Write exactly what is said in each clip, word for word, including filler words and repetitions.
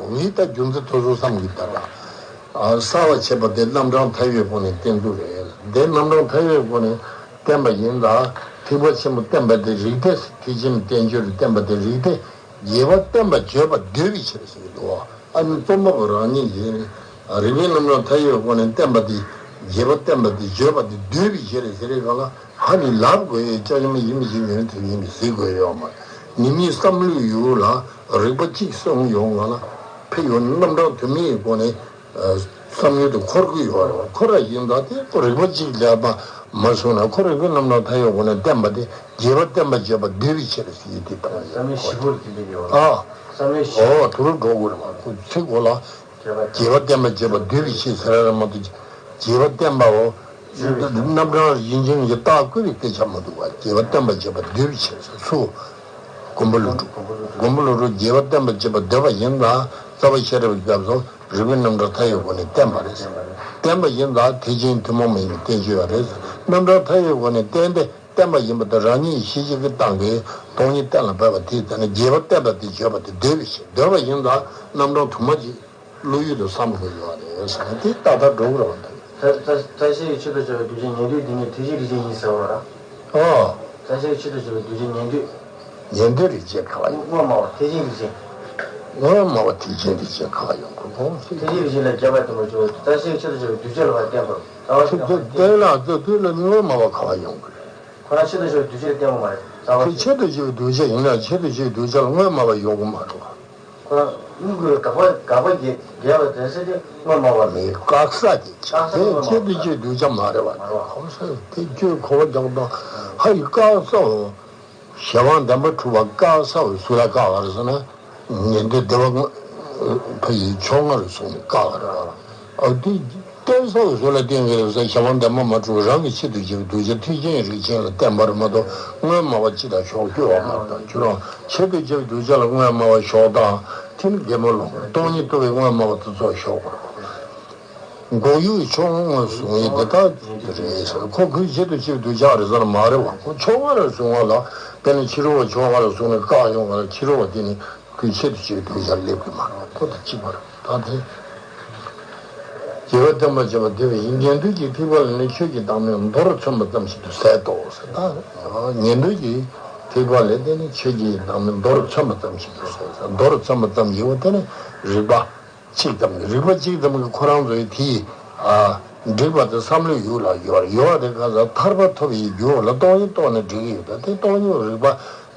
འོ་ཡིན་ད་རྒྱུ་མཚན་དེ་ཚོ་བསམ་གྱི་ད་ད། གསལ་བར་བྱེད་པ་དེ་རྣམ་གྲངས་མཐའ་ཡས་སྒོ་ནས་བསྟན་རྒྱུ་རེད། དེ་རྣམ་གྲངས་མཐའ་ཡས་སྒོ་ནས་བསྟན་པ་ཡིན་ད། ཐེག་པ་ཆེན་པོ་བསྟན་པ་དེ་རིགས་ཏེ། ཐེག་ཆེན་བསྟན་བཅོས་ལ་བསྟན་པ་དེ་རིགས་ཏེ། རྒྱས་པ་བསྟན་པ་བརྗོད་པ་འདོད་པའི་ཕྱིར་ཟེར་གྱི་འདུག་ཨ་ནི་རྩོམ་པ་པོ་རང་ཉིད་ཀྱིས་རིགས་པའི་རྣམ་གྲངས་མཐའ་ཡས་སྒོ་ནས་བསྟན་པ་དེ་རྒྱས་པ་བསྟན་པ་དེ་བརྗོད་པ་དེ་འདོད་པའི་ཕྱིར་ཟེར་རེད་ག་ལ། ཧ་ནི་ལབ་དགོས་ཡོད་ཅག་ཡིན་མི་ཡིན་མི་ཞིག་ཡོད་ན་དེ་ཡིན་མི་ཟེར་དགོས་ཡོད་མ་རེད། ཉི་མའི་བསམ་བློའི་ཡུལ་ལ་རིག་པ་གཅིག་སོང་ཡོང་ང་ལ་ཕེབས་ཡོང་རྣམ་གྲངས་དུ་མའི་སྒོ་ནས་བསམ་ཡུལ་དུ་འཁོར་གྱི་ཡོད་རེད། འཁོར་བ་ཡིན་ད་དེ་ཁོ་རིག་པ་གཅིག་ལས་མ་མ་སོང་ན་ཁོ་རིག་པའི་རྣམ་གྲངས་མཐའ་ཡས་སྒོ་ནས་བསྟན་པ་དེ་རྒྱས་པ་བསྟན་པ་བརྗོད་པ་འདོད་པའི་ཕྱིར་ཟེར་ཡོད་དེ་དང་བསམ་ཡུལ་བཞི་པོར་དེ་འདྲ་ཡོད་རེད། ཨ་བསམ་ཡུལ་བཞི། ཨོ་དུ་རུ་འགྲོ་དགོས་རེད་མ་ཁོ་ཚིག་གོ་ལ། རྒྱས་པ་བསྟན་པ་བརྗོད་པ་འདོད་པའི་ཕྱིར་ཟེར་ར་མ་གཏོགས་རྒྱས་པ་བསྟན་པའོ། རྣམ་གྲངས་ཡིན་ཅིང་ཡི་རྟགས་བཀོད་པའི་སྐད་ཆ་མི་འདུག་པ། རྒྱས་པ་བསྟན་པ་བརྗོད་པ་འདོད་པའི་ཕྱིར་ཟེར་སུ། མགོན་པོ་ཀླུ་སྒྲུབ། མགོན་པོ་ཀླུ་སྒྲུབ་རྒྱས་པ་བསྟན་པ་བརྗོད་པ་འདོད་པ་ཡིན་ཙང་རྩ་བ་ཤེས་རབ་ཀྱི་སྐབས་སུ་རིགས་པའི་རྣམ་གྲངས་མཐའ་ཡས་སྒོ་ནས་བསྟན་པ་རེད། བསྟན་པ་ཡིན་ཙང་ཐེག་ཆེན་ཐུན་མོང་མ་ཡིན་པའི་བསྟན་བཅོས་ཡང་རེད། རྣམ་གྲངས་མཐའ་ཡས་སྒོ་ནས་བསྟན་ཏེ། བསྟན་པ་ཡིན་པ་དང་རང་ཉིད་ཤེས་བྱེད་ཀྱི་སྟངས་ཀྱིས་སྟོང་ཉིད་གཏན་ལ་འབེབས་པ་དེའི་ཚེ་ན་རྒྱས་པ་བསྟན་པ་དེ་བརྗོད་པ་དེ་འདོད་པའི་ཕྱིར། འདོད་པ་ཡིན་ཙང་རྣམ་གྲངས་དུ་མ་གཅིག་བློ་ཡུལ་དུ་བསམ་དགོས་ཡོད་རེད་ཟེར་ན་དེ་ཏག་ཏག་འགྲོ་གི་རེད་པ། ད་ད་ད་བཀྲ་ཤིས་ཆོས་དང་བཅས་པའི་གདུལ་བྱ་ཉན་ཐོས་དེ་ཉིད་ཐེག་ཆེན་རིགས་ཅན་ཡིན་ཟེར་བ་རེད། ཨོ། བཀྲ་ཤིས་ཆོས་དང་བཅས་པའི་གདུལ་བྱ་ཉན་ཐོས། ཉན་ཐོས་རིགས་ཅན་ག་བ་ཡིན། དངོས་སྨྲ་བ་ཐེག་ཆེན་རིགས་ཅན། དངོས་སྨྲ་བ་ཐེག་ཆེན་རིགས་ཅན་ག་བ་ཡོང་གི་རེད། ཐེག་ཆེན་རིགས་ཅན་ལ་རྒྱས་པ་དེ་མ་བྱུང་བ་བཀྲ་ཤིས་ཆོས་དང་བཅས་པའི་གདུལ་བྱ་ལ་བ་བསྟན་པར་རྩ་བ་ཤེས་རབ་ཀྱིས་བསྟན་ན་དེ་དུས་ལ་དངོས་སྨྲ་བ་ག་བ་ཡོང་གི་རེད། ཁོ་རང་ཆོས་དང་བཅས་པའི་གདུལ་བྱ་ལ་བསྟན་པ་མ་རེད། རྩ་བ་ཁྱོད་ཆོས་དང་བཅས་པའི་གདུལ་བྱ་ཡིན་ན་ཆོས་དང་བཅས་པའི་གདུལ་བྱ་ལ་དངོས་སྨྲ་བ་ཡོང་གི་མ་རེད། ཁོ་རང་དངོས་ཀྱི་དགག་པ་དགག་པ་རྒྱས་རྒྱས་པ་དེ་ཟེར་དེ་དངོས་སྨྲ་བ་མེད། བཀག་ས་དེ་བཀག་ས་དེ་དངོས་སྨྲ་བ། ཆོས་དང་བཅས་པའི་གདུལ་བྱ་མ་རེད་པ། མ་རེད་པ། གོ་ས་དེ་ཁྱོད་གོ་བ་རྒྱག་དང་ཧ་ཡི་བཀག་ས་འོ། གཞན་དབང་བདེན་པར་གྲུབ་པ་བཀག་ས་འོ་སུ་ལ་བཀག་པ་རེད་ཟེར་ན། ཉན་ཐོས་སྡེ་པ་ཕ་ཡི་ཕྱོགས་སྔ་རུ་སོང་ནས་བཀག་པ་རེད་པ། ཨ་དེ། བསྟན་ས་བཟོ་ལ་བསྟན་གྱི་རེད་ཟེར་གཞན་དབང་བདེན་པར་མ་གྲུབ་རང་གི་ཆེད་དུ་བྱས་པའི་གདུལ་བྱ་ཐེག་ཆེན་རིགས་ཅན་ལ་བསྟན་པ་རེད་མ་གཏོགས་དངོས་སྨྲ་བ་སྤྱི་དང་ཕྱོགས་སྐྱོ་བ་མ་དང་ཁྱོད་རང་ཆེད་དུ་བྱས་པའི་གདུལ་བྱ་ལ་དངོས་སྨྲ་བ་ཕྱོགས་དང་དེ་ནི་གད་མོ་ལོག་སྟོང་ཉིད་རྟོགས་པའི་དངོས་སྨྲ་བ་དེ་ཚོ་ཕྱོགས་པར་འགོག་ཡུལ་ཕྱོགས་སྔ་བཟུང་ཡི་དེ་དག་རེད་ཟེར་ཁོ་ཁོའི་ཆེད་དུ་བྱས་པའི་གདུལ་བྱ་རེད་ཟེར་ན་མ་རེད་པ། ཁོ་ཕྱོགས་སྔ་རུ་སོང་བ་ལ་དཔེར་ན་ཕྱི་རོལ་པ་ཕྱོགས་སྔ་རུ་སོང་ནས་བཀག་ཡོང་བ་ལ་ཕྱི་རོལ་པ་དེ་ནི། ཁོའི་ཆེད་དུ་བྱས་པའི་གདུལ་བྱ་སླེབས་ཀྱི་མ་རེད། ཁོ་དང་གཅིག་པ་རེད། ད་དེ། རྒྱས་པ་བསྟན་པ་བྱས་པ་འདོད་པ་ཡིན། ཉན་ཐོས་ཀྱི་ཐེག་པ་ལ་ནི་ཆོས་ཀྱི་བདག་མེད་མདོར་མཚོན་པ་ཙམ་ཞིག་ཏུ་ཟད་དོ་ཟེར། ད་ཉན་ཐོས་ཀྱི་ཐེག་པ་ལས་དེ་ནི་ཆོས་ཀྱི་བདག་མེད་མདོར་མཚོན་པ་ཙམ་ཞིག་ཏུ་ཟད་ཟེར། མདོར་མཚོན་པ་ཙམ་ཞིག་པ་དེ་ནི་རིགས་པ་གཅིག་ཙམ་རིགས་པ་གཅིག་ཙམ་གྱིས་ཁོ་རང་ཚོའི་དེའི་འགྲིག་པ་དེ་བསམ་བློའི་ཡུལ་ལ་ཡོད་ཡོད་དེ་ག་ས་ཐར་པ་ཐོབ་པའི་རྒྱུ་ལ་སྟོང་ཉིད་རྟོགས་ནས་འགྲིག་གི་ཡོད། ད་དེ་སྟོང་ཉིད་རིགས་པ་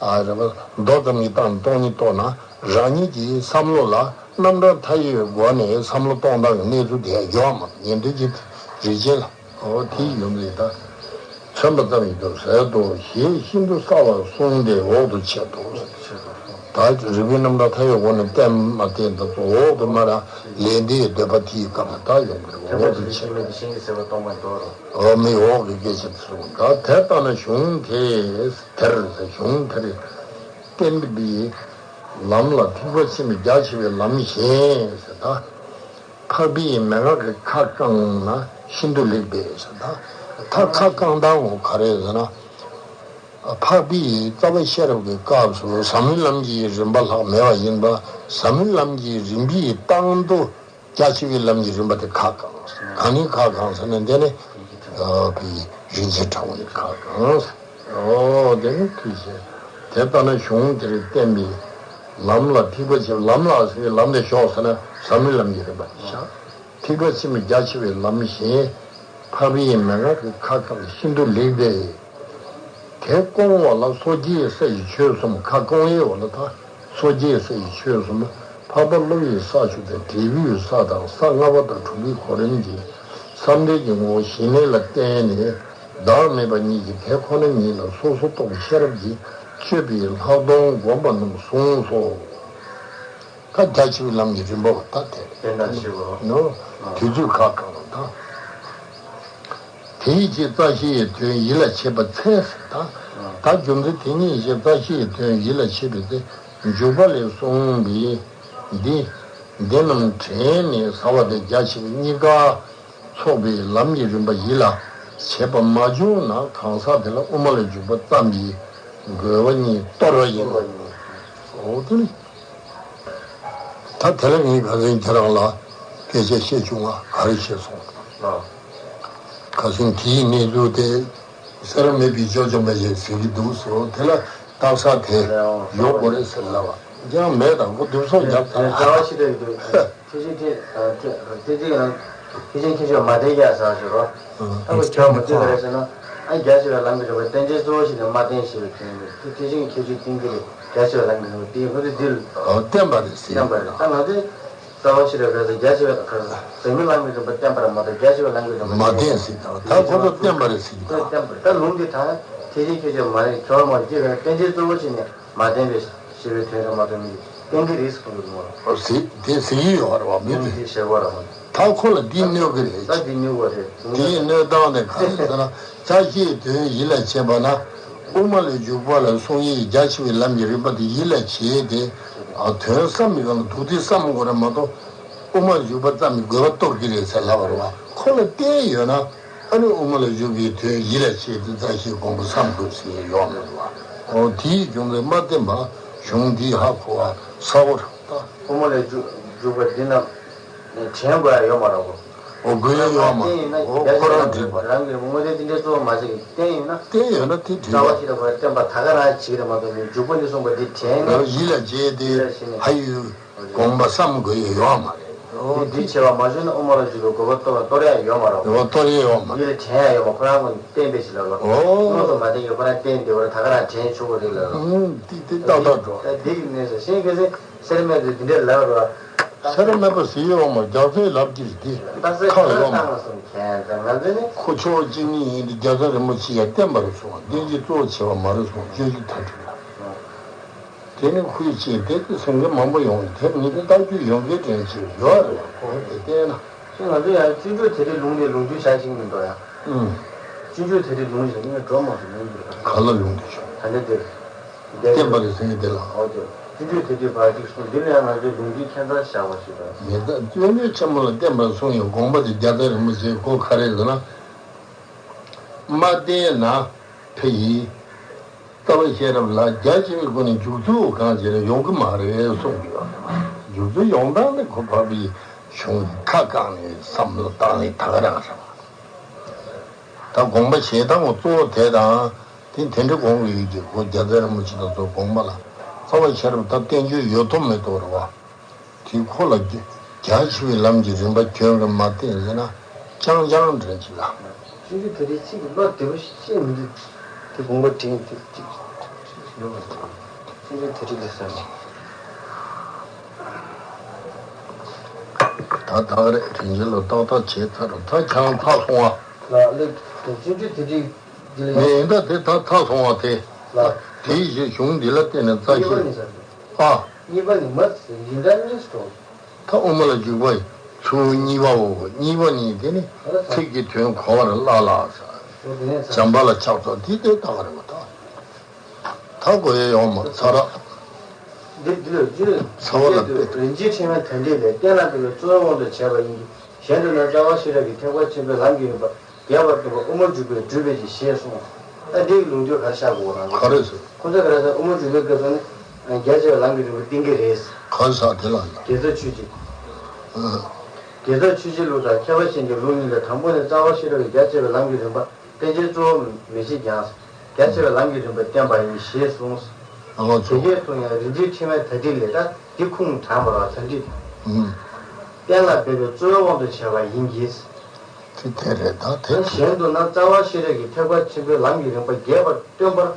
རིགས་པ་མདོ་ཙམ་གྱི་སྟེང་ནས་སྟོང་ཉིད་རྟོགས་ན། རང་ཉིད་ཀྱི་བསམ་བློ་ལ་རྣམ་གྲངས་མཐའ་ཡས་སྒོ་ནས་བསམ་བློ་གཏོང་སྟངས་ཀྱི་གནས་ཚུལ་དེ་ཡང་ཡོད་མ་རེད། ཉན་ཐོས་ཀྱི་རིགས་ཅན་ལ་འོ་དེའི་ཡོན་ཏན་དང་མཚོན་པ་ཙམ་ཡིན་དུ་ཟད་དོ་ཞེས་ཤིན་ཏུ་གསལ་བར་གསུངས་ཏེ་འོག་ཏུ་འཆད་དོ། ད་རིགས་པའི་རྣམ་གྲངས་མཐའ་ཡས་སྒོ་ནས་བསྟན་མ་བསྟན་དུ་འོག་ཏུ་མར་ལས་འདིའི་འདོད་པ་དེའི་སྐབས་ལ་ད་ཡོང་གི་འོག་ཏུ་འཆད་དོ། འོ་མི་འོག་གི་སྐད་ཆ་དེ་གསུངས། ད་དེ་ལྟ་ན་གཞུང་དེ་དེར་གཞུང་དེར་བསྟན་པའི། ལམ་ལ་ཐེག་པ་ཆེན་པོའི་རྒྱ་ཆེ་བའི་ལམ་གཞན་ཟེར་ད། འཕགས་པའི་མན་ངག་གི་ཁ་བསྐངས་ན་ཤིན་ཏུ་ལེགས་པས་ཟེར་ད། ད་ཁ་བསྐངས་སྟངས་འོ་ག་རེ་ཟེར་ན། འཕགས་པའི་རྩ་བ་ཤེས་རབ་ཀྱི་སྐབས་སུ་ཟབ་མོའི་ལམ་གྱི་རིམ་པ་ལྷག་མེད་པ་ཡིན་པ། ཟབ་མོའི་ལམ་གྱི་རིམ་པའི་སྟེང་དུ། རྒྱ་ཆེ་བའི་ལམ་གྱི་རིམ་པ་དེ་ཁ་བསྐངས། གང་ནས་ཁ་བསྐངས་ཟེར་ན་འདི་ནི་ཨ་བི་རིན་ཆེན་ཕྲེང་བ་ནས་ཁ་བསྐངས། ཨོ་དེ་ནི་ཐུགས་རྗེ། དེ་ལྟ་ན་གཞུང་དེར་བསྟན་པའི་ལམ་ལ་ཐེག་པ་ཆེ་ལམ་ལ་ཟེར་བའི་ལམ་དེ་ཞོག་ཟེར་ན་ཟབ་མོའི་ལམ་གྱི་རིམ་པ་དེ་བཞག་ཐེག་པ་ཆེན་པོའི་རྒྱ་ཆེ་བའི་ལམ་གཞན། འཕགས་པའི་མན་ངག་གི་ཁ་བསྐངས་ཤིན་ཏུ་ལེགས་ཏེ། དེ་སྐོང་བ་ལ་སོ་སྐྱེའི་ས་ཡི་ཆོས་གསུམ་ཁ་སྐོང་ཡས་འོ་ལ་ད། སོ་སྐྱེའི་ས་ཡི་ཆོས་གསུམ་འཕགས་པ་ཀླུ་ཡི་ས་བཅུ་དང་འབྲས་བུའི་ས་དང་ས་ལྔ་པ་དང་དྲུག་པའི་གོ་རིམ་གྱིས་བསམ་གཏན་གྱི་ངོ་བོ་ཞི་གནས་ལ་བརྟེན་ནས་བདག་མེད་པ་ཉིད་ཀྱི་དེ་ཁོ་ན་ཉིད་ལ་སོ་སོ་རྟོགས་པའི་ཤེས་རབ་ཀྱིས་དཔྱོད་པའི་ལྷག་མཐོང་བསྒོམ་པ་རྣམས་གསུངས་སོ། ད་རྒྱ་ཆེ་བའི་ལམ་གྱི་རིམ་པ་བ་ད་དེ་རེད། དེ་འདྲ་ཞིག་གོ། ནོ། དུས་ཚོད་ཁ་བསྐངས་ལ་ད། དེ་ཡི་རྗེས་རྩ་ཤེའི་དོན་ཡིད་ལ་བྱེད་པ་འཚལ་ཟེར་ད། ད་རྒྱུ་མཚན་དེ་ཉིད་ཀྱིས་རྩ་ཤེའི་དོན་ཡིད་ལ་བྱེད་པའི་ཚེ་འཇུག་པ་ལས་གསུངས་པའི་འདི། འདི་རྣམས་དྲན་ནས་ཟབ་པ་དང་རྒྱ་ཆེ་བ་གཉིས་ཀ་ཚོགས་པའི་ལམ་གྱི་རིམ་པ་ཡིད་ལ་བྱེད་པ་མ་བྱུང་ན་གང་ཟག་དེ་ལ་དབུ་མ་ལ་འཇུག་པ་ཙམ་གྱིས་དགོས་པ་ཉིད་སྟོར་བ་ཡིན་ནོ། འོ་དེ་ནི། ད་དེ་ལ་ངས་ཁ་སང་ཁྱེད་རང་ལ་སྐད་ཆ་བཤད་བྱུང་བ་ག་རེ་བཤད་སོང་། ཨ། ཁ་སང་དེའི་གནས་ཚུལ་དེ་སེར་མེད་པའི་ཅོ་ཅོ་མེད་ཅེས་ཟེར་གྱི་འདུག་ཟེར། དེ་ལ་རྟགས་གསལ་དེ་ཡོད་དགོས་རེད་ཟེར་ལབ་པ་ཀྱང་མེད་དང་ཁོ་དུས་ཚོད་རྒྱབ་ཚར། རྩ་བ་ཤེས་འདོད་ཀྱི་འདུག་ཐེག་ཆེན་ཐེག་ཐེག་ཆེན་ཁྱེད་ཆོས་མ་བསྟན་རྒྱག་ཟེར་ཞུ་རོགས། ཨ་ཁོ་ཁྱོད་མ་བསྟན་པ་རེད་ཟེར་ན། ཨ་རྒྱ་ཆེ་བའི་ལམ་གྱི་རིམ་པ་བསྟན་བྱའི་གཙོ་བོ་ཞིག་ནས་མ་བསྟན་ཞེས་པའི་དོན་རེད། ཐེག་ཆེན་ཁྱེད་ཆོས་བསྟན་གྱི་རེད། རྒྱ་ཆེ་བའི་ལམ་གྱི་རིམ་པ་བསྟན་ཡོད་ཁོ་ཚོས་འདི་ལ། ཨོ་བསྟན་པ་རེད་ཟེར། བསྟན་པ་རེད། ད་ང་ཚོས་རྩ་བ་ཤེས་རབ་རེད་ཟེར། རྒྱ་ཆེ་བའི་ག་ཟེར་མི་ལམ་གྱི་རིམ་པ་བསྟན་པ་རེད་མ་གཏོགས་རྒྱ་ཆེ་བའི་ལམ་གྱི་རིམ་པ་མ་བསྟན་ཟེར། ད་ད་ཁོ་ཚོ་བསྟན་པ་རེད་ཟེར་གྱི་འདུག་བསྟན་པ་རེད། ད་ལུང་འདི་དང་ཐེག་ཆེན་ཁྱེད་ཆོས་མ་རེད། ཁྱོད་མ་རྒྱུད་རེད། བསྟན་བྱའི་གཙོ་བོ་ཞིག་ནས་མ་བསྟན་པའི་ཞེས་པའི་དོན་རེད་མ་གཏོགས་མི་བསྟན་གྱི་རེད་ཟེར་གྱི་འདུག་མ། ཨོ་ཟེར་དེ་ཟེར་གྱི་ཡོད་རེད་བ། མི་ལུང་དེ་འདི་ཞེས་པ་རེད་མ། ད་ཁོ་ལ་འདི་གནོད་ཀྱི་རེད། ད་འདི་གནོད་པ་རེད། དེའི་གནོད་སྟངས་དེ་ག་རེ་ཟེར་ན། རྩ་ཤེའི་དོན་ཡིད་ལ་བྱེད་པ་ན། དབུ་མ་ལས་འཇུག་པ་ལ་གསུང་ཡིག་རྒྱ་ཆེ་བའི་ལམ་གྱི་རིམ་པ་དེ་ཡིད་ལ་བྱེད་དེ། ཨ་དོན་བསམ་མི་གང་ལ་འདུག་སྟེ་བསམ་དགོས་རེད་མ་གཏོགས། དབུ་མ་འཇུག་པ་ཙམ་གྱི་དགོས་པ་སྟོར་གྱི་རེད་ཟེར་ལབ་པ་རེད་བ། ཁོ་ལ་བརྟེན་ཡོད་ན། ཨ་ནི་དབུ་མ་ལ་འཇུག་པའི་དོན་ཡིད་ལ་བྱེད་དེ་རྩ་ཤེའི་དགོངས་པ་བསམ་དགོས་ཟེར་ཡོད་མ་རེད་བ། འོ་དེའི་རྒྱུ་མཚན་མ་བསྟན་པ་གཞུང་འདིས་ཧ་གོ་བ་གསལ་པོ་རེད་ད། དབུ་མ་ལས་འཇུག་འཇུག་པ་འདི་རྣམས་དྲན་དགོས་ཡ་ཡོད་མ་རེད་གོ། འོ་དགོས་ཡ་ཡོད་མ་རེད། བསྟན་ཡིན་ན་འོ་རྒྱ་ཁོ་ཆེ་རང་བ་བྲིས་པ་རང་གི་དངོས་བསྟན་རྟེན་འབྲེལ་གཙོ་བོ་མ་བྱས་ཀྱི་བསྟན་ཡིན་ན། བསྟན་ཡོད་ན་དེ་བྲིས་རྩ་བ་པ་ཤེས་རབ་བསྟན་པ་ད་ག་རང་བྱེད་ཀྱི་རེད་མ་གཏོགས་ནི་འཇུག་པ་ནི་གསུངས་པ་འདི་དྲན་ནས་ཡིད་ལ་བྱེད་དེ་ཡིད་ལ་བྱེད་ནས་ཧ་ཡུ་དགོངས་པ་བསམ་དགོས་ཡ་ཡོད་མ་རེད། འོ་འདི་འདི་བྱས་པ་མ་བྱུང་ན་དབུ་མ་ལ་འཇུག་པའི་དགོས་པ་སྟོར་སྟོར་ཡ་ཡོད་མ་རེད། འོ་སྟོར་ཡ་ཡོད་མ་རེད། ཡིད་ལ་དྲན་ཡ་ཡོད་མ། ཁོ་རང་ངོས་ནས་བསྟན་པའི་ཕྱིར་ལ་ལ། འོ་དངོས་སུ་མ་བསྟན་ཡོད་ཁོ་རང་བསྟན་བདེ་བར་ད་ག་རང་དྲན་ཆོག་གི་རེད་ལ། ཨང་འདི་འདི་ཏག་ཏག་འགྲོ། ད་འདི་གི་གནས་སུ་ཤེས་གལ་སྲིད་སེར་སྨད་དུ་འདི་འདྲའི་ལབ་རོགས། སེར་སྨད་པ་ཟེར་ཡོད་མ། རྒྱ་མཚོའི་ལབ་ཀྱི་རེད་དེ། ད་སེར་ཁག་ཡོད་མ། སྟངས་ལ་སོང་མཁན་ད་ང་ཚོ་ནི། ཁོ་ཕྱོགས་གཅིག་ནས་ཡིན་དུས་རྒྱལ་ཚབ་རིན་པོ་ཆེ་ཡ་བསྟན་པ་རུ་སོང་བ་བསྟན་བྱའི་གཙོ་བོ་བྱས་པ་མ་རེད་སོང་བ་སྤྱོད་བཞི་མཐའ་གྲུབ་ལ། དེ་ནི་ཁོའི་ཆེད་དེ་དེ་སེང་གེ་མང་པོ་ཡོང་དེ་ངེས་དེ་ལྟ་རྒྱུ་ཡོང་གི་དྲན་ཆེ་ཡོད་རེད་བ། ཁོ་དེ་བལྟས་ན། ཁྱེད་ང་ཚོ་ཡང་སྤྱོད་འཇུག་དེ་རིང་ལུང་དེ་ལུང་རྒྱུ་བྱ་ཞིག་མི་འགྲོ་ཡ། ཨུམ། སྤྱོད་འཇུག་དེ་རིང་ལུང་ཞིག་ངས་འགྲོ་མ་སོང་ལུང་རྒྱུ་ག་ལ་ལུང་དེ་ཤོག་ད་ལྟ་དེ། བསྟན་པ་རེད་ཟེར་གྱི་དེ་ལ། འོ་དེ། སྤྱོད་འཇུག་དེ་དུས་བར་གཅིག་གསུངས་འདི་ལ་ཡང་ང་ཚོས་ལུང་རྒྱུའི་ཁྱད་མཚར་བཞག་པ་ཞིག་རེད། མི་ད་སྤྱོད་འཇུག་ཆེན་མོ་ལ་བསྟན་པར་གསུངས་ཡོད་དགོངས་པ་དེ་རྒྱལ་ཚབ་རིན་པོ་ཆེའི་གོ་ག་རེ་ཟེར་ན། མ་བསྟན་ན། ཕ་ཡིས། རྩ་བ་ཤེས་རབ་ལ་རྒྱ་ཆེ་བའི་སྒོ་ནས་འཇུག་ཚུལ་གང་བྱས་ན་ཡོང་གི་མ་རེད་གསུངས་ཡོད། འཇུག་ཚུལ་ཡོང་སྟངས་དེ་ཁོ་འཕགས་པའི་གཞུང་ཁ་བཀང་ནས་བསམ་བློ་བཏང་ནས་ད་ག་རང་རེད་བ། ད་དགོངས་པ་བཞེས་སྟངས་གཙོ་བོ་དེ་དང་དེ་དེ་འདྲ་དགོངས་ཡོད་ཀྱི་ཁོ་རྒྱལ་ཚབ་རིན་པོ་ཆེ་དང་ཚོ་དགོངས་པ་ལ་རྩ་བ་ཤེས་རབ་ད་བསྟན་བཅོས་ཡོད་དོ་མེད་དོ་རེད་བ། དེ་ཁོ་ལ་རྒྱ་རྒྱ་ཆེ་བའི་ལམ་གྱི་རིམ་པ་ཁྱོད་ཀྱིས་མ་བསྟན་ཟེར་ན་ཅང་ཅང་འདྲ་ཅིག་ལ། ཆུང་ཆུང་དེ་རིགས་ཚིག་གི་བློ་བདེ་པོ་ཞིག་ཤེས་མི་འདུག་དེ་དགོངས་པ་དྲན་དེ་ཅིག་ཡོད་པ་དང་། ཆུང་ཆུང་དེ་རིགས་ལ་ཟེར་ནས། ད་ད་རེད་དྲིན་ཆེན་ལ་ཏག་ཏག་བྱས་ཚར་རོ། ད་ཁྱང་ཚ་སོང་བ། ལ་ལེགས་དེ་ཆུང་ཆུང་དེ་རིགས་འདི་ལ་ངས་ཡིན་ད་དེ་ད་ཚ་སོང་བ་དེ། ལ་དེའི་གཞི་གཞུང་འདི་ལ་བརྟེན་ནས་རྩ་གཉིས་པ་ཤེས། ནི་ཟེར་ཏེ། ཨ། གཉིས་པ་ནི་མ་ཟེར་ཡིན་ད་གཉིས་སུ་གྲོལ། ད་དབུ་མ་ལ་འཇུག་པ་ཚུལ་གཉིས་པའོ། གཉིས་པ་ནི་དེ་ནི་ཚིག་གི་དོན་གོ་བར་སླ་ལ། འཇམ་པ་ལ་ཆགས་སོགས་འདི་ལྟའི་ལྟ་བ་རེད་པ། ད་ད་གོ་ཡ་ཡོང་མ་ཚ་ར། འདི་འདི་ལ་རྒྱུ་ཚ་བ་ལ་དཔེ། རིན་ཆེན་ཕྲེང་བའི་དར་ཊིག་ལས། གཏན་ལ་འབེབས་པའི་གཙོ་བོའི་དབང་དུ་བྱས་པ་ཡིན་གྱི། གཞན་དུ་ན་རྩ་བ་ཤེས་རབ་ཀྱི་ཐེག་པ་ཆེན་པོའི་ལམ་གྱི་རིམ་པ། རྒྱས་པར་སྟོན་པ་དབུ་མ་འཇུག་པའི་སྒྲུབ་པའི་གཞི་ཞེས་གསུངས། ད་འདི་གི་ལུང་དོན་ག་རེ་བཞག་དགོས་རང་ག་རེ་ཟེར། ཁོ་ཚོ་ག་རེ་ཟེར། དབུ་མ་འཇུག་པའི་སྐབས་སུ་ནི་རྒྱ་ཆེ་བའི་ལམ་གྱི་རིམ་པ་བསྟན་གྱི་རེད། ག་རེ་ཟེར་དེ་ལ་ཡང་། དགེ་རྩ་ཆོས་སྤྱི། ཨ། དགེ་རྩ་ཆོས་སྤྱི་ལུགས་དང་མཁས་པ་གཞན་གྱི་ལུགས་གཉིས་ལས། དང་པོ་ནི་རྩ་བ་ཤེས་རབ་ཀྱི་རྒྱ་ཆེ་བའི་ལམ་གྱི་རིམ་པ་བསྟན་བྱའི་གཙོ་བོ་མི་བྱེད་ཀྱང་། རྒྱ་ཆེ་བའི་ལམ་གྱི་རིམ་པ་བསྟན་པ་ཡིན་ཞེས་གསུངས། ཨ་ལོ་ཚོ། དེ་སྐད་གསུངས་ཡང་རིན་ཆེན་ཕྲེང་བའི་དར་ཊིག་ལས། ད་འདི་ཁུངས་དྲངས་པ་ར་དར་ཊིག་དང་། ཨུམ། གཏན་ལ་འབེབས་པའི་གཙོ་བོའི་དབང་དུ་བྱས་པ་ཡིན་གྱི། དེ་དེ་རེད་ད་དེ། གཞན་དུ་ན་རྩ་བ་ཤེས་རབ་ཀྱི་ཐེག་པ་ཆེན་པོའི་ལམ་གྱི་རིམ་པ་རྒྱས་པར་སྟོན་པར།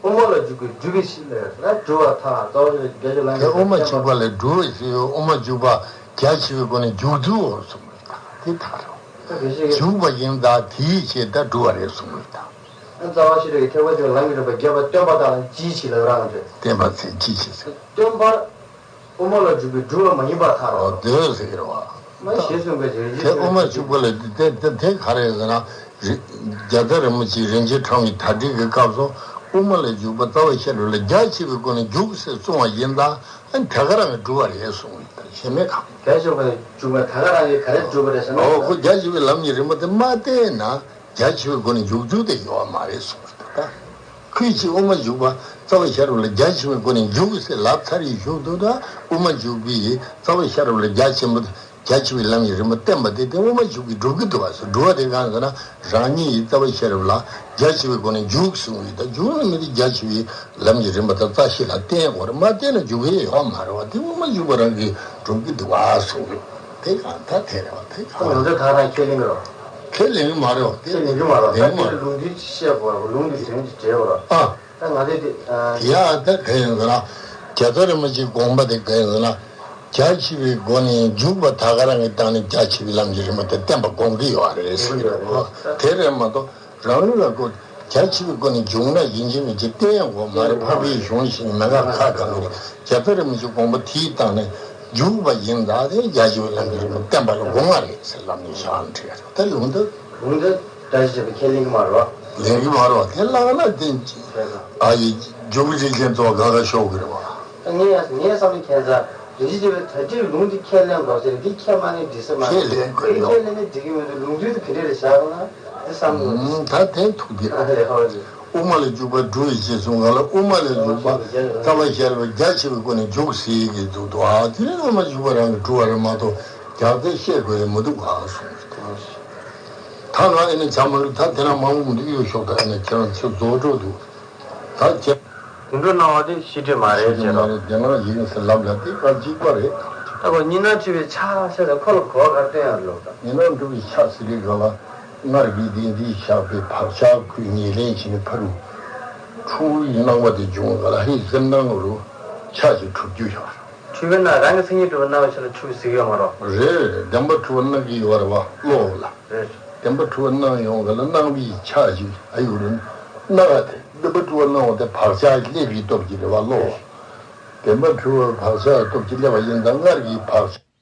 དབུ་མ་ལ་འཇུག་པའི་སྒྲུབ་པའི་གཞི་ལས་ལ་སྒྲུབ་པར་ཐལ། རྩ་བ་ཤེས་རབ་རྒྱ་ཆེ་ལམ་གྱི་རིམ་པ་བསྟན་པ། དེ་དབུ་མ་འཇུག་པ་ལས་སྒྲུབ་པའི་གཞི་དབུ་མ་འཇུག་པ་རྒྱ་ཆེ་བའི་སྒོ་ནས་འཇུག་ཚུལ་འོར་གསུངས་པ་རེད་ད་དེ་ད་རེད། ད་དེ་ཤེས་ཀྱི། འཇུག་པ་ཡིན་ད་དེའི་ཆེད་ད་སྒྲུབ་པ་རེད་གསུངས་པ་རེད་ད། རྩ་བ་ཤེས་རབ་ཀྱི་ཐེག་པ་ཆེན་པོའི་ལམ་གྱི་རིམ་པ་རྒྱས་པར་སྟོན་པ་དང་ཅིའི་ཕྱིར་ལབ་རང་རེད། བསྟན་པ་ཚེ་ཅིའི་ཕྱིར་ཟེར། སྟོན་པར། དབུ་མ་ལ་འཇུག་པའི་སྒྲུབ་པ་མ་ཡིན་པར་ཐལ། འོ་དེ་ཟེར་གྱི་རེད་བ། མ་ཞེས་གསུངས་པའི་རིན་ཆེན། དེ་དབུ་མ་འཇུག་པ་ལ་དེ་དེ་དེ་ག་རེ་ཟེར་ན། རི་རྒྱལ་ཚབ་རིན་པོ་ཆེས་རིན་ཆེན་ཕྲེང་བའི་དར་ཊིག་གི་སྐབས་སུ་དབུ་མ་ལ་འཇུག་པ་རྩ་བ་ཤེས་རབ་ལ་རྒྱ་ཆེ་བའི་སྒོ་ནས་འཇུག་ཟེར་གསུངས་པ་ཡིན་ད། ཨ་ནི་དེ་ག་རང་གི་སྒྲུབ་པ་རེད་གསུངས་ཡིན་ད་ཞེ་མེད་གང་། རྒྱ་ཆེ་བའི་འཇུག་པ་དེ་ག་རང་གི་ག་རེ་སྒྲུབ་པ་རེད་ཟེར་ན། འོ་ཁོ་རྒྱ་ཆེ་བའི་ལམ་གྱི་རིམ་པ་དེ་མ་བསྟན་ན། རྒྱ་ཆེ་བའི་སྒོ་ནས་འཇུག་རྒྱུ་དེ་ཡོད་མ་རེད་གསུངས་པ་རེད་ད། ཁོས་ཀྱིས་དབུ་མ་འཇུག་པ་རྩ་བ་ཤེས་རབ་ལ་རྒྱ་ཆེ་བའི་སྒོ་ནས་འཇུག་ཟེར་ལབ་ཚར་ཡི་བཞུགས་འདུག་ད་དབུ་མ་འཇུག་པའི་རྩ་བ་ཤེས་རབ་ལ་རྒྱ་ཆེན་པོ་རྒྱ་ཆེ་བའི་ལམ་གྱི་རིམ་པ་བསྟན་པ་དེ་དེ་དབུ་མ་འཇུག་པའི་སྒྲུབ་ཀྱི་འདུག་བ་ཟེར། སྒྲུབ་པ་དེ་གང་ཟེར་ན། རང་ཉིད་ཀྱི་རྩ་བ་ཤེས་རབ་ལ་རྒྱ་ཆེ་བའི་སྒོ་ནས་འཇུག་གསུངས་ཡོད། ད་འཇུག་ལ་མི་དེ་རྒྱ་ཆེ་བའི་ལམ་གྱི་རིམ་པ་དང་རྩ་ཤེ་ལ་བརྟེན་དགོས་རེད། མ་བརྟེན་ན་འཇུག་གི་ཡོད་མ་རེད་བ། དེ་དབུ་མ་འཇུག་པ་རང་གིས་སྒྲུབ་ཀྱི་འདུག་བ་གསུངས་ཡོད། དེ་གང་ད་དེ་རེད་བ། དེ་གང་ང་ཚོས་ད་རང་ཁས་ལེན་གྱི་རོ། ཁས་ལེན་གྱི་མ་རེད་བ། དེ་ཁས་ལེན་གྱི་མ་རེད་བ། ལེན་གྱི་མ་རེད། ད་དེ་ལུང་འདྲེན་བཤད་དགོས་ར། ལུང་གི་དོན་གྱི་འབྲེལ་བ་ར། ཨ། ད་ང་ཚོས་དེ་ཨ། ཡ་ད་ག་ཡིན་ཟེར་ན། རྒྱལ་ཚབ་རིན་པོ་ཆེའི་དགོངས་པ་དེ་ག་ཡིན་ཟེར་ན། རྒྱ་ཆེ་བའི་སྒོ་ནས་འཇུག་པ་ད་ག་རང་གི་སྟེང་ནས་རྒྱ་ཆེ་བའི་ལམ་གྱི་རིམ་པ་དེ་བསྟན་པ་དགོངས་ཀྱི་ཡོད་རེད་ཟེར་གྱི་རེད། དེ་རེད་མ་གཏོགས་རང་ལུགས་ལ་ཁོ་རྒྱ་ཆེ་བའི་སྒོ་ནས་འཇུག་ན་ཡིན་གཅིག་མིན་གཅིག་བསྟན་ཡང་དགོས་མ་རེད། འཕགས་པའི་གཞུང་ཞིག་མེད་ན་ཁ་གང་གི་རེད། རྒྱལ་ཚབ་རིན་པོ་ཆེའི་དགོངས་པ་དེའི་སྟེང་ནས་འཇུག་པ་ཡིན་ད་དེ་རྒྱ་ཆེ་བའི་ལམ་གྱི་རིམ་པ་བསྟན་པ་ལ་དགོངས་པ་རེད་ཟེར་ལམ་ནས་བཞག་ན་འགྲིག་ཡ་རེད། དེ་ལུང་དེ། ལུང་དེ་བཀྲ་ཤིས་བདེ་པོ་ཁས་ལེན་གྱི་མ་རེད་བ། ལེན་གྱི་མ་རེད་བ། དེ་བླ་མ་བསྟེན་ཅིང་། ཨ་ཡི་འཇུག་རིགས་ཅན་ཚོ་ག་ག་ཤོག་གི་རེད་བ། ངས་ངས་བསམ་ནས་ཁྱད་མཚར་རིན་ཆེན་བདེ་པོས་ད་ལྟའི་ལུང་འདི་ཁས་ལེན་དགོས་ཟེར། འདི་ཁས་མ་ལེན་འགྲིག་ས་མ་རེད། ཁས་ལེན་དགོས་ཡོད། ཁས་ལེན་ནས་འགྲིག་གི་མི་འདུག་ལུང་འདི་དེ་འདྲ་རེད་བཞག་ན་འདི་བསམ་གི་འདུག་ད་དེ་ཐུག་གི་རེད། ཨ་རེད་ཧོ་རེད། དབུ་མ་ལ་འཇུག་པ་སྒྲུབ་པའི་རྗེས་སུ་ང་ལ་དབུ་མ་ལ་འཇུག་པ་རྩ་བ་ཤེས་རབ་རྒྱ་ཆེ་བའི་སྒོ་ནས་འཇུག་ཟེར་གྱི་འདུག་ཏོ། ཨ་དེ་ནི་དབུ་མ་འཇུག་པ་རང་གིས་གྲུབ་པ་རེད་མ་གཏོགས་རྒྱ་ཚད་བཤད་དགོས་ཡ་མི་འདུག་ག་གསུངས་ཏོ། ད་ང་ཨེ་ནི་བྱ་མ་ལུག་ད་དེ་རང་མ་འོངས་འདུག་ཡོད་ཤོག་ད་ཨེ་ནི་ཁྱེད་རང་ཚོ་རྫོགས་འགྲོ་འདུག་ད་ཁྱེད། དུད་འགྲོ་སྣང་བ་དེ་ཤེས་སྒྲིབ་མ་རེད་ཅེས་རོ། དེ་སྣང་ཡིན་ཟེར་ལབ་ལ་དེ་ག་གཅིག་པ་རེད། ད་གོ་གཉིས་སྣང་འཁྲུལ་བའི་ཆ་ཟེར་ད་ཁོ་ལ་གོ་ག་སྟོན་ཡ་ལོ་ད། གཉིས་སྣང་འཁྲུལ་བའི་ཆ་ཟེར་གི་ག་ལ། སྔར་གྱི་དེ་འདིའི་ཞགས་པའི་བག་ཆགས་ཁོས་ཉེར་ལེན་བྱས་ནས་ཕ་རུ། འཁྲུལ་བའི་སྣང་བ་དེ་བྱུང་ག་ལ་ཧེ་སེམས་སྣང་རུ་ཆ་ཞིག་གྲུབ་རྒྱུ་ཡོད། འཁྲུལ་བའི་སྣང་རང་གི་མཚན་ཉིད་གྲུབ་པ་སྣང་བའི་ཆ་ལ་འཁྲུལ་ཟེར་གི་ཡོད་མ་རོ། རེད་རེད། བདེན་པ་འཁྲུལ་བ་སྣང་གི་ཡོད་རེད་བ་བློ་ལ། རེད། བདེན་པ་འཁྲུལ་བ་སྣང་ཡོང་ག་ལ་སྣང་བའི་ཆ་ཞིག་ཨ་ཡོད་རུ། སྣང་བ་དེ་བདེན་པ་འཁྲུལ་བ་སྣང་བ་དེ་བག་ཆགས་སླེབས་པའི་སྟོབས་ཀྱིས་རེད་བ་བློ། བདེན་པ་འཁྲུལ་བ་བག་ཆགས་སྟོབས་ཀྱིས་སླེབས་པ་ཡིན་ཙང་སྔར་གྱི་བག་ཆགས།